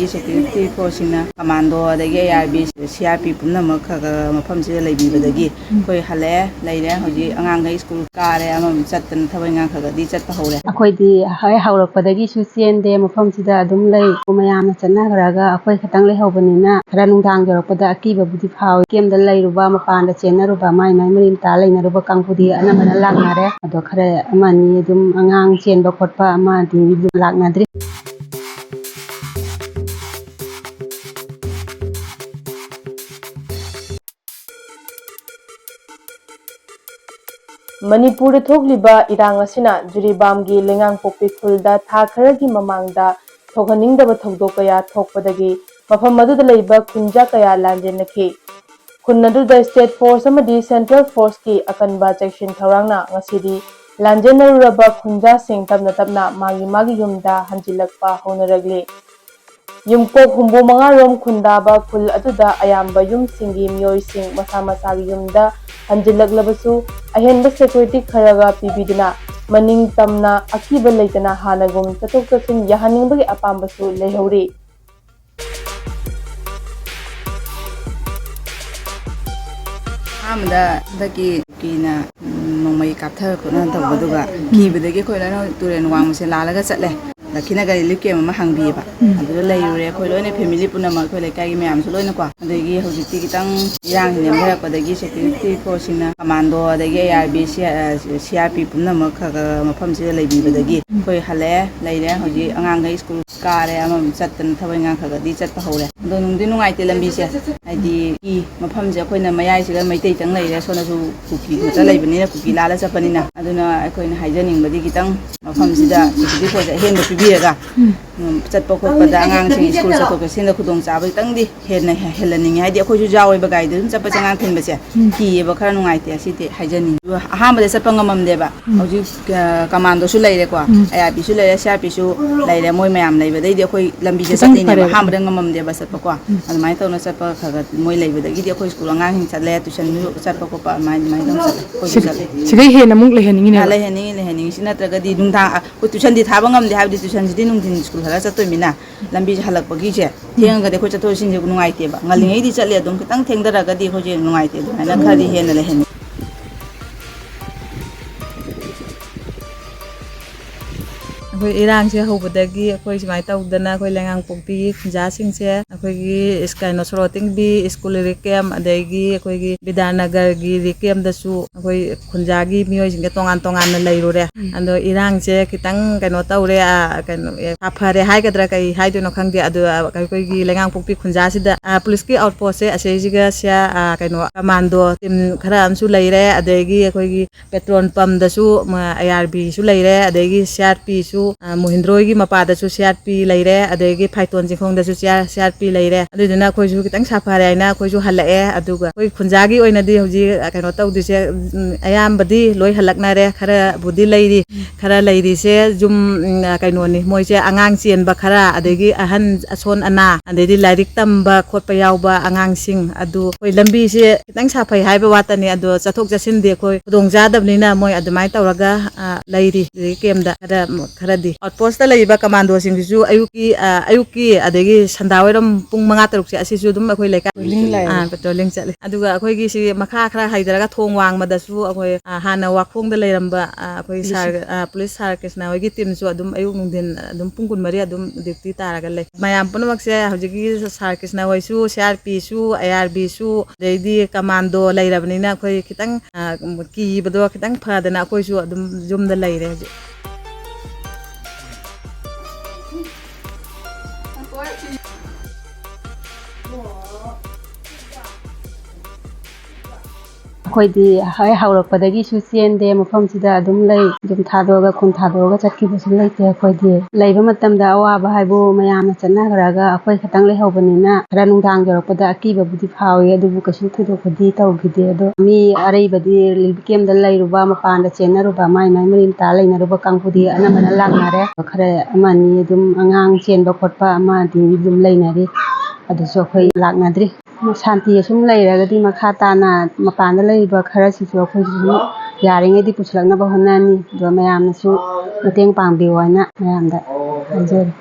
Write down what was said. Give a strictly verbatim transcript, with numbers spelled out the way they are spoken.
Security ꯐꯣꯔꯁꯁꯤꯡꯅ, commando, ꯑꯗꯒꯤ A R B, C R P ꯄꯨꯝꯅꯃꯛ ꯈꯔ ꯈꯔ ꯃꯐꯝꯁꯤꯗ ꯂꯩꯕꯤꯕꯗꯒꯤ ꯑꯩꯈꯣꯏ ꯍꯜꯂꯛꯑꯦ, ꯂꯩꯔꯦ꯫ ꯍꯧꯖꯤꯛ ꯑꯉꯥꯡꯈꯩ ꯁ꯭ꯀꯨꯜ ꯀꯥꯔꯦ, ꯑꯃꯃꯝ ꯆꯠꯇꯅ ꯊꯕꯛ ꯏꯪꯈꯥꯡ ꯈꯔ ꯈꯔꯗꯤ ꯆꯠꯄ ꯍꯧꯔꯦ꯫ ꯑꯩꯈꯣꯏꯗꯤ ꯍꯦꯛ ꯍꯧꯔꯛꯄꯗꯒꯤꯁꯨ ꯆꯦꯟꯗꯦ, ꯃꯐꯝꯁꯤꯗ ꯑꯗꯨꯝ ꯂꯩ꯫ ꯃꯌꯥꯝꯅ ꯆꯠꯅꯈ꯭ꯔꯒ ꯑꯩꯈꯣꯏ ꯈꯛꯇꯪ ꯂꯩꯍꯧꯕꯅꯤꯅ ꯈꯔ ꯅꯨꯡꯗꯥꯡ ꯌꯧꯔꯛꯄꯗ ꯑꯀꯤꯕꯕꯨꯗꯤ ꯐꯥꯎꯏ꯫ ꯀꯦꯝꯗ ꯂꯩꯔꯨꯕ, ꯃꯄꯥꯟꯗ ꯆꯦꯟꯅꯔꯨꯕ, ꯃꯥꯏ ꯃꯥꯏ ꯃꯔꯤ ꯃꯇꯥ ꯂꯩꯅꯔꯨꯕ ꯀꯥꯡꯕꯨꯗꯤ ꯑꯅꯝꯕꯅ ꯂꯥꯛꯅꯔꯦ꯫ ꯑꯗꯣ ꯈꯔ ꯑꯃꯅꯤ ꯑꯗꯨꯝ ꯑꯉꯥꯡ ꯆꯦꯟꯕ ꯈꯣꯠꯄ ꯑꯃꯗꯤ ꯂꯥꯛꯅꯗ꯭ꯔꯤ꯫ ꯃꯅꯤꯄꯨꯔꯗ ꯊꯣꯛꯂꯤꯕ ꯏꯔꯥꯡ ꯑꯁꯤꯅ ꯖꯤꯔꯤꯕꯥꯝꯒꯤ ꯂꯩꯉꯥꯡꯄꯣꯛꯄꯤ ꯈꯨꯜꯗ ꯊꯥ ꯈꯔꯒꯤ ꯃꯃꯥꯡꯗ ꯊꯣꯛꯍꯟꯅꯤꯡꯗꯕ ꯊꯧꯗꯣꯛ ꯀꯌꯥ ꯊꯣꯛꯄꯗꯒꯤ ꯃꯐꯝ ꯑꯗꯨꯗ ꯂꯩꯕ ꯈꯨꯟꯖꯥ ꯀꯌꯥ ꯂꯥꯟꯖꯦꯟꯅꯈꯤ꯫ ꯈꯨꯟ ꯑꯗꯨꯗ ꯁ꯭ꯇꯦꯠ ꯐꯣꯔꯁ ꯑꯃꯗꯤ ꯁꯦꯟꯇ꯭ꯔꯦꯜ ꯐꯣꯔꯁꯀꯤ ꯑꯀꯟꯕ ꯆꯦꯛꯁꯤꯟ ꯊꯧꯔꯥꯡꯅ ꯉꯁꯤꯗꯤ ꯂꯥꯟꯖꯦꯟꯅꯔꯨꯔꯕ ꯈꯨꯟꯖꯥꯁꯤꯡ ꯇꯞꯅ ꯇꯞꯅ ꯃꯥꯒꯤ ꯃꯥꯒꯤ ꯌꯨꯝꯗ ꯍꯟꯖꯤꯜꯂꯛꯄ ꯍꯧꯅꯔꯛꯂꯤ꯫ ꯌꯨꯝꯀꯣꯛ ꯍꯨꯝꯐꯨ ꯃꯉꯥ ꯔꯣꯝ ꯈꯨꯟꯗꯥꯕ ꯈꯨꯜ ꯑꯗꯨꯗ ꯑꯌꯥꯝꯕ ꯌꯨꯝꯁꯤꯡꯒꯤ ꯃꯤꯑꯣꯏꯁꯤꯡ ꯃꯁꯥ ꯃꯁꯥꯒꯤ ꯌꯨꯝꯗ ꯍꯟꯖꯤꯜꯂꯛꯂꯕꯁꯨ, ꯑꯍꯦꯟꯕ ꯁꯦꯀ꯭ꯌꯨꯔꯤꯇꯤ ꯈꯔꯒ ꯄꯤꯕꯤꯗꯨꯅ ꯃꯅꯤꯡ ꯇꯝꯅ ꯑꯀꯤꯕ ꯂꯩꯇꯅ ꯍꯥꯟꯅꯒꯨꯝ ꯆꯠꯊꯣꯛ ꯆꯠꯁꯤꯟ ꯌꯥꯍꯟꯅꯤꯡꯕꯒꯤ ꯑꯄꯥꯝꯕꯁꯨ ꯂꯩꯍꯧꯔꯤ꯫ ꯑꯍꯥꯟꯕꯗ ꯍꯟꯗꯛꯀꯤ ꯀꯨꯀꯤꯅ ꯅꯣꯡꯃꯩ ꯀꯥꯞꯊ ꯈꯣꯠꯅ ꯇꯧꯕꯗꯨꯒ ꯀꯤꯕꯗꯒꯤ ꯑꯩꯈꯣꯏ ꯂꯣꯏꯅ ꯇꯨꯔꯦꯜ ꯋꯥꯡꯃꯁꯦ ꯂꯥꯜꯂꯒ ꯆꯠꯂꯦ꯫ ꯂꯛꯈꯤꯅꯒꯔ ꯔꯤꯂꯤꯐ ꯀꯦꯝ ꯑꯃ ꯍꯥꯡꯕꯤꯌꯦꯕ꯫ ꯑꯗꯨꯗ ꯂꯩꯔꯨꯔꯦ ꯑꯩꯈꯣꯏ ꯂꯣꯏꯅ, ꯐꯦꯃꯤꯂꯤ ꯄꯨꯝꯅꯃꯛ, ꯑꯩꯈꯣꯏ ꯂꯩꯀꯥꯏꯒꯤ ꯃꯌꯥꯝꯁꯨ ꯂꯣꯏꯅꯀꯣ꯫ ꯑꯗꯒꯤ ꯍꯧꯖꯤꯛꯇꯤ ꯈꯤꯇꯪ ꯏꯔꯥꯡꯁꯤ ꯅꯦꯝꯊꯔꯛꯄꯗꯒꯤ ꯁꯦꯀ꯭ꯌꯨꯔꯤꯇꯤ ꯐꯣꯔꯁꯁꯤꯡꯅ, ꯀꯃꯥꯟꯗꯣ, ꯑꯗꯒꯤ A R B, C R P ꯄꯨꯝꯅꯃꯛ ꯈꯔ ꯈꯔ ꯃꯐꯝꯁꯤꯗ ꯂꯩꯕꯤꯕꯗꯒꯤ ꯑꯩꯈꯣꯏ ꯍꯜꯂꯛꯑꯦ, ꯂꯩꯔꯦ꯫ ꯍꯧꯖꯤꯛ ꯑꯉꯥꯡꯈꯩ ꯁ꯭ꯀꯨꯜ ꯀꯥꯔꯦ, ꯑꯃꯃꯝ ꯆꯠꯇꯅ ꯊꯕꯛ ꯏꯪꯈꯥꯡ ꯈꯔ ꯈꯔꯗꯤ ꯆꯠꯄ ꯍꯧꯔꯦ꯫ ꯑꯗꯣ ꯅꯨꯡꯗꯤ ꯅꯨꯡꯉꯥꯏꯇꯦ ꯂꯝꯕꯤꯁꯦ, ꯍꯥꯏꯗꯤ ꯃꯐꯝꯁꯦ ꯑꯩꯈꯣꯏꯅ ꯃꯌꯥꯏꯁꯤꯗ ꯃꯩꯇꯩꯇꯪ ꯂꯩꯔꯦ, ꯁꯣꯝꯗꯁꯨ ꯀꯨꯀꯤ ꯈꯛꯇ ꯂꯩꯕꯅꯤꯅ, ꯀꯨꯀꯤ ꯂꯥꯜꯂ ꯆꯠꯄꯅꯤꯅ꯫ ꯑꯗꯨꯅ ꯑꯩꯈꯣꯏꯅ ꯍꯥꯏꯖꯅꯤꯡꯕꯗꯤ ꯈꯤꯇꯪ ꯃꯐꯝꯁꯤꯗ ꯁꯦꯀ꯭ꯌꯨꯔꯤꯇꯤ ꯐꯣꯔꯁ ꯑꯍꯦꯟꯕ ꯄꯤꯕꯤꯔꯒ, ꯎꯝ, ꯆꯠꯄ ꯈꯣꯠꯄꯗ ꯑꯉꯥꯡꯁꯤꯡ ꯁ꯭ꯀꯨꯜ ꯆꯠꯊꯣꯛ ꯆꯠꯁꯤꯟꯗ ꯈꯨꯗꯣꯡꯆꯥꯕ ꯈꯤꯇꯪꯗꯤ ꯍꯦꯟꯅ ꯍꯦꯜꯍꯟꯅꯤꯡꯉꯤ꯫ ꯍꯥꯏꯗꯤ ꯑꯩꯈꯣꯏꯁꯨ ꯌꯥꯎꯋꯦꯕ ꯒꯥꯔꯤꯗ ꯑꯗꯨꯝ ꯆꯠꯄꯁꯦ, ꯑꯉꯥꯡ ꯊꯤꯟꯕꯁꯦ꯫ ꯎꯝ꯫ ꯀꯤꯌꯦꯕ, ꯈꯔ ꯅꯨꯡꯉꯥꯏꯇꯦ, ꯑꯁꯤꯗꯤ ꯍꯥꯏꯖꯅꯤꯡꯉꯤ꯫ ꯑꯗꯨꯒ ꯑꯍꯥꯟꯕꯗ ꯆꯠꯄ ꯉꯝꯃꯝꯗꯦꯕ꯫ ꯎꯝ꯫ ꯍꯧꯖꯤꯛ, ꯑ, ꯀꯃꯥꯟꯗꯣꯁꯨ ꯂꯩꯔꯦꯀꯣ, ꯎꯝ, ꯑꯦ ꯑꯥꯔ ꯄꯤꯁꯨ ꯂꯩꯔꯦ, ꯁꯤ ꯑꯥꯔ ꯄꯤꯁꯨ ꯂꯩꯔꯦ, ꯃꯣꯏ ꯃꯌꯥꯝ ꯂꯩꯕꯗꯩꯗꯤ ꯑꯩꯈꯣꯏ ꯂꯝꯕꯤꯁꯦ ꯈꯤꯇꯪꯗꯤ ꯆꯠꯇꯣꯏꯅꯦꯕ꯫ ꯐꯔꯦꯕ꯫ ꯑꯍꯥꯟꯕꯗ ꯉꯝꯃꯝꯗꯦꯕ ꯆꯠꯄꯀꯣ꯫ ꯎꯝ꯫ ꯑꯗꯨꯃꯥꯏꯅ ꯇꯧꯅ ꯆꯠꯄ ꯈꯔ ꯈꯔ ꯃꯣꯏ ꯂꯩꯕꯗꯒꯤꯗꯤ ꯑꯩꯈꯣꯏ ꯁ꯭ꯀꯨꯜ ꯑꯉꯥꯡꯁꯤꯡ ꯆꯠꯂꯦ, ꯇꯨꯏꯁꯟꯁꯨ ꯆꯠꯄ ꯈꯣꯠꯄ ꯑꯗꯨꯃꯥꯏꯅ, ꯑꯗꯨꯃꯥꯏꯅ ꯇꯧꯅ ꯆꯠꯂꯦ꯫ ꯑꯩꯈꯣꯏꯁꯨ ꯁꯤ-, ꯆꯠꯂꯦ꯫ ꯁꯤꯗꯩ ꯍꯦꯟꯅ ꯑꯃꯨꯛ ꯂꯩꯍꯟꯅꯤꯡꯉꯤꯅꯦꯕ? ꯑꯥ, ꯂꯩꯍꯟꯅꯤꯡꯉꯤ, ꯂꯩꯍꯟꯅꯤꯡꯉꯤ꯫ ꯁꯤ ꯅꯠꯇ꯭ꯔꯒꯗꯤ ꯅꯨꯡꯗꯥꯡ, ꯑ, ꯑꯩꯈꯣꯏ tuition ꯗꯤ ꯊꯥꯕ ꯉꯝꯗꯦ, ꯍꯥꯏꯕꯗꯤ tuition ꯁꯤꯗꯤ ꯅꯨꯡꯊꯤꯟ school ꯍꯜꯂꯛꯑ ꯆꯠꯇꯣꯏꯅꯤꯅ꯫ ꯂꯝꯕꯤꯁꯦ ꯍꯜꯂꯛꯄꯒꯤꯁꯦ ꯊꯦꯡꯉꯒꯗꯤ ꯑꯩꯈꯣꯏ ꯆꯠꯊꯣꯛ ꯆꯠꯁꯤꯟꯁꯦ ꯅꯨꯡꯉꯥꯏꯇꯦꯕ꯫ ꯉꯜꯂꯤꯉꯩꯗꯤ ꯆꯠꯂꯦ ꯑꯗꯨꯝ, ꯈꯤꯇꯪ ꯊꯦꯡꯊꯔꯒꯗꯤ ꯑꯩꯈꯣꯏꯁꯦ ꯅꯨꯡꯉꯥꯏꯇꯦ, ꯑꯗꯨꯃꯥꯏꯅ ꯈꯔꯗꯤ ꯍꯦꯟꯅ ꯂꯩꯍꯟꯅꯤꯡꯉꯤ꯫ ꯑꯩꯈꯣꯏ ꯏꯔꯥꯡꯁꯦ ꯍꯧꯕꯗꯒꯤ ꯑꯩꯈꯣꯏ ꯁꯨꯃꯥꯏꯅ ꯇꯧꯗꯅ ꯑꯩꯈꯣꯏ ꯂꯩꯉꯥꯡꯄꯣꯛꯄꯤꯒꯤ ꯈꯨꯟꯖꯥꯁꯤꯡꯁꯦ ꯑꯩꯈꯣꯏꯒꯤ ꯏꯁ-, ꯀꯩꯅꯣ, ꯁꯣꯔꯣꯇꯤꯡꯕꯤ school relief camp, ꯑꯗꯒꯤ ꯑꯩꯈꯣꯏꯒꯤ ꯕꯤꯗ꯭ꯌꯥꯅꯒꯔꯒꯤ relief camp ꯇꯁꯨ ꯑꯩꯈꯣꯏ ꯈꯨꯟꯖꯥꯒꯤ ꯃꯤꯑꯣꯏꯁꯤꯡꯁꯦ ꯇꯣꯉꯥꯟ ꯇꯣꯉꯥꯟꯅ ꯂꯩꯔꯨꯔꯦ꯫ ꯎꯝ꯫ ꯑꯗꯣ ꯏꯔꯥꯡꯁꯦ ꯈꯤꯇꯪ ꯀꯩꯅꯣ ꯇꯧꯔꯦ, ꯑ, ꯀꯩꯅꯣ, ꯑꯦ, ꯁꯥꯐꯔꯦ ꯍꯥꯏꯒꯗ꯭ꯔꯥ ꯀꯩ ꯍꯥꯏꯗꯣꯏꯅꯣ ꯈꯪꯗꯦ꯫ ꯑꯗꯣ, ꯑ, ꯑꯩꯈꯣꯏꯒꯤ ꯂꯩꯉꯥꯡꯄꯣꯛꯄꯤ ꯈꯨꯟꯖꯥꯁꯤꯗ, ꯑ, police ꯀꯤ outpost ꯁꯦ ꯑꯁꯤꯁꯤꯒ ꯁꯤꯌꯥ-, ꯑ, ꯀꯩꯅꯣ, commando team ꯈꯔ ꯑꯃꯁꯨ ꯂꯩꯔꯦ, ꯑꯗꯒꯤ ꯑꯩꯈꯣꯏꯒꯤ petrol pump ꯗꯁꯨ, ꯃ, I R B ꯁꯨ ꯂꯩꯔꯦ, ꯑꯗꯒꯤ C R P ꯁꯨ, ꯑ, ꯃꯣꯍꯤꯟꯗ꯭ꯔꯣꯒꯤ ꯃꯄꯥꯗꯁꯨ C R P ꯂꯩꯔꯦ, ꯑꯗꯒꯤ ꯐꯥꯏꯇꯣꯟ ꯆꯤꯡꯈꯣꯡꯗꯁꯨ C R, C R P ꯂꯩꯔꯦ꯫ ꯑꯗꯨꯗꯨꯅ ꯑꯩꯈꯣꯏꯁꯨ ꯈꯤꯇꯪ ꯁꯥꯐꯔꯦ ꯍꯥꯏꯅ ꯑꯩꯈꯣꯏꯁꯨ ꯍꯜꯂꯛꯑꯦ꯫ ꯑꯗꯨꯒ ꯑꯩꯈꯣꯏ ꯈꯨꯟꯖꯥꯒꯤ ꯑꯣꯏꯅꯗꯤ ꯍꯧꯖꯤꯛ, ꯑ, ꯀꯩꯅꯣ ꯇꯧꯗꯣꯏꯁꯦ, ꯎꯝ, ꯑꯌꯥꯝꯕꯗꯤ ꯂꯣꯏ ꯍꯜꯂꯛꯅꯔꯦ, ꯈꯔꯕꯨꯗꯤ ꯂꯩꯔꯤ꯫ ꯈꯔ ꯂꯩꯔꯤꯁꯦ ꯌꯨꯝ, ꯎꯝ, ꯑ, ꯀꯩꯅꯣꯅꯤ, ꯃꯣꯏꯁꯦ ꯑꯉꯥꯡ ꯆꯦꯟꯕ ꯈꯔ, ꯑꯗꯒꯤ ꯑꯍꯟ ꯑꯁꯣꯟ ꯑꯅꯥ, ꯑꯗꯩꯗꯤ ꯂꯥꯏꯔꯤꯛ ꯇꯝꯕ ꯈꯣꯠꯄ ꯌꯥꯎꯕ ꯑꯉꯥꯡꯁꯤꯡ ꯑꯗꯨ ꯑꯩꯈꯣꯏ ꯂꯝꯕꯤꯁꯦ ꯈꯤꯇꯪ ꯁꯥꯐꯩ ꯍꯥꯏꯕ ꯋꯥꯇꯅꯤ, ꯑꯗꯣ ꯆꯠꯊꯣꯛ ꯆꯠꯁꯤꯟꯗꯤ ꯑꯩꯈꯣꯏ ꯈꯨꯗꯣꯡ ꯆꯥꯗꯕꯅꯤꯅ ꯃꯣꯏ ꯑꯗꯨꯃꯥꯏꯅ ꯇꯧꯔꯒ, ꯑ, ꯂꯩꯔꯤ꯫ ꯑꯗꯒꯤ camp ꯇ ꯈꯔ, ꯈꯔꯗꯤ outpost ꯇ ꯂꯩꯔꯤꯕ commando ꯁꯤꯡꯁꯤꯁꯨ ꯑꯌꯨꯛꯀꯤ, ꯑ, ꯑꯌꯨꯛꯀꯤ ꯑꯗꯒꯤ ꯁꯟꯗꯥꯋꯥꯏꯔꯝ ꯄꯨꯡ ꯃꯉꯥ ꯇꯔꯨꯛꯁꯦ ꯑꯁꯤꯁꯨ ꯑꯗꯨꯝ ꯑꯩꯈꯣꯏ ꯂꯩꯀꯥꯏ, patrolling ꯂꯩꯔꯦ꯫ ꯑ, patrolling ꯆꯠꯂꯤ꯫ ꯑꯗꯨꯒ ꯑꯩꯈꯣꯏꯒꯤ ꯁꯤ ꯃꯈꯥ ꯈꯔ ꯍꯩꯊꯔꯒ ꯊꯣꯡ ꯋꯥꯡꯃꯗꯁꯨ ꯑꯩꯈꯣꯏ, ꯑ, ꯍꯥꯟꯅ ꯋꯥꯈꯣꯡꯗ ꯂꯩꯔꯝꯕ, ꯑ, ꯑꯩꯈꯣꯏ ꯁꯥꯔ, ꯑ, police ꯁꯥꯔ ꯀ꯭ꯔꯤꯁꯅ ꯍꯣꯏꯒꯤ team ꯁꯨ ꯑꯗꯨꯝ ꯑꯌꯨꯛ ꯅꯨꯡꯊꯤꯟ ꯑꯗꯨꯝ ꯄꯨꯡ ꯀꯨꯟꯃꯔꯤ ꯑꯗꯨꯝ duty ꯇꯥꯔꯒ ꯂꯩ꯫ ꯃꯌꯥꯝ ꯄꯨꯝꯅꯃꯛꯁꯦ ꯍꯧꯖꯤꯛꯀꯤ ꯁꯥꯔ ꯀ꯭ꯔꯤꯁꯅ ꯍꯣꯏꯁꯨ, C R P ꯁꯨ, I R B ꯁꯨ, ꯑꯗꯩꯗꯤ commando ꯂꯩꯔꯕꯅꯤꯅ ꯑꯩꯈꯣꯏ ꯈꯤꯇꯪ, ꯑ, ꯀꯤꯕꯗꯣ ꯈꯤꯇꯪ ꯐꯗꯅ ꯑꯩꯈꯣꯏꯁꯨ ꯑꯗꯨꯝ ꯌꯨꯝꯗ ꯂꯩꯔꯦ ꯍꯧꯖꯤꯛ꯫ ꯑꯩꯈꯣꯏꯗꯤ ꯍꯦꯛ ꯍꯧꯔꯛꯄꯗꯒꯤꯁꯨ ꯆꯦꯟꯗꯦ, ꯃꯐꯝꯁꯤꯗ ꯑꯗꯨꯝ ꯂꯩ꯫ ꯌꯨꯝ ꯊꯥꯗꯣꯛꯑꯒ, ꯈꯨꯟ ꯊꯥꯗꯣꯛꯑꯒ ꯆꯠꯈꯤꯕꯁꯨ ꯂꯩꯇꯦ꯫ ꯑꯩꯈꯣꯏꯗꯤ ꯂꯩꯕ ꯃꯇꯝꯗ ꯑꯋꯥꯕ ꯍꯥꯏꯕꯨ ꯃꯌꯥꯝꯅ ꯆꯠꯅꯈ꯭ꯔꯒ ꯑꯩꯈꯣꯏ ꯈꯛꯇꯪ ꯂꯩꯍꯧꯕꯅꯤꯅ ꯈꯔ ꯅꯨꯡꯗꯥꯡ ꯌꯧꯔꯛꯄꯗ ꯑꯀꯤꯕꯕꯨꯗꯤ ꯐꯥꯎꯏ, ꯑꯗꯨꯕꯨ ꯀꯩꯁꯨ ꯊꯣꯏꯗꯣꯛꯄꯗꯤ ꯇꯧꯈꯤꯗꯦ꯫ ꯑꯗꯣ ꯃꯤ ꯑꯔꯩꯕꯗꯤ relief camp ꯇ ꯂꯩꯔꯨꯕ, ꯃꯄꯥꯟꯗ ꯆꯦꯟꯅꯔꯨꯕ, ꯃꯥꯏ ꯃꯥꯏ ꯃꯔꯤ ꯃꯇꯥ ꯂꯩꯅꯔꯨꯕ ꯀꯥꯡꯕꯨꯗꯤ ꯑꯅꯝꯕꯅ ꯂꯥꯛꯅꯔꯦ꯫ ꯈꯔ ꯑꯃ ꯑꯅꯤ ꯑꯗꯨꯝ ꯑꯉꯥꯡ ꯆꯦꯟꯕ ꯈꯣꯠꯄ ꯑꯃꯗꯤ ꯑꯗꯨꯝ ꯂꯩꯅꯔꯤ, ꯑꯗꯨꯁꯨ ꯑꯩꯈꯣꯏ ꯂꯥꯛꯅꯗ꯭ꯔꯤ꯫ ꯁꯥꯟꯇꯤ ꯑꯁꯨꯝ ꯂꯩꯔꯒꯗꯤ ꯃꯈꯥ ꯇꯥꯅ ꯃꯄꯥꯟꯗ ꯂꯩꯔꯤꯕ ꯈꯔꯁꯤꯁꯨ ꯑꯩꯈꯣꯏꯁꯨ ꯑꯗꯨꯝ ꯌꯥꯔꯤꯉꯩꯗꯤ ꯄꯨꯁꯤꯜꯂꯛꯅꯕ ꯍꯣꯠꯅꯅꯤ꯫ ꯑꯗꯣ ꯃꯌꯥꯝꯅꯁꯨ ꯃꯇꯦꯡ ꯄꯥꯡꯕꯤꯌꯨ ꯍꯥꯏꯅ ꯃꯌꯥꯝꯗ ꯍꯥꯏꯖꯔꯤ꯫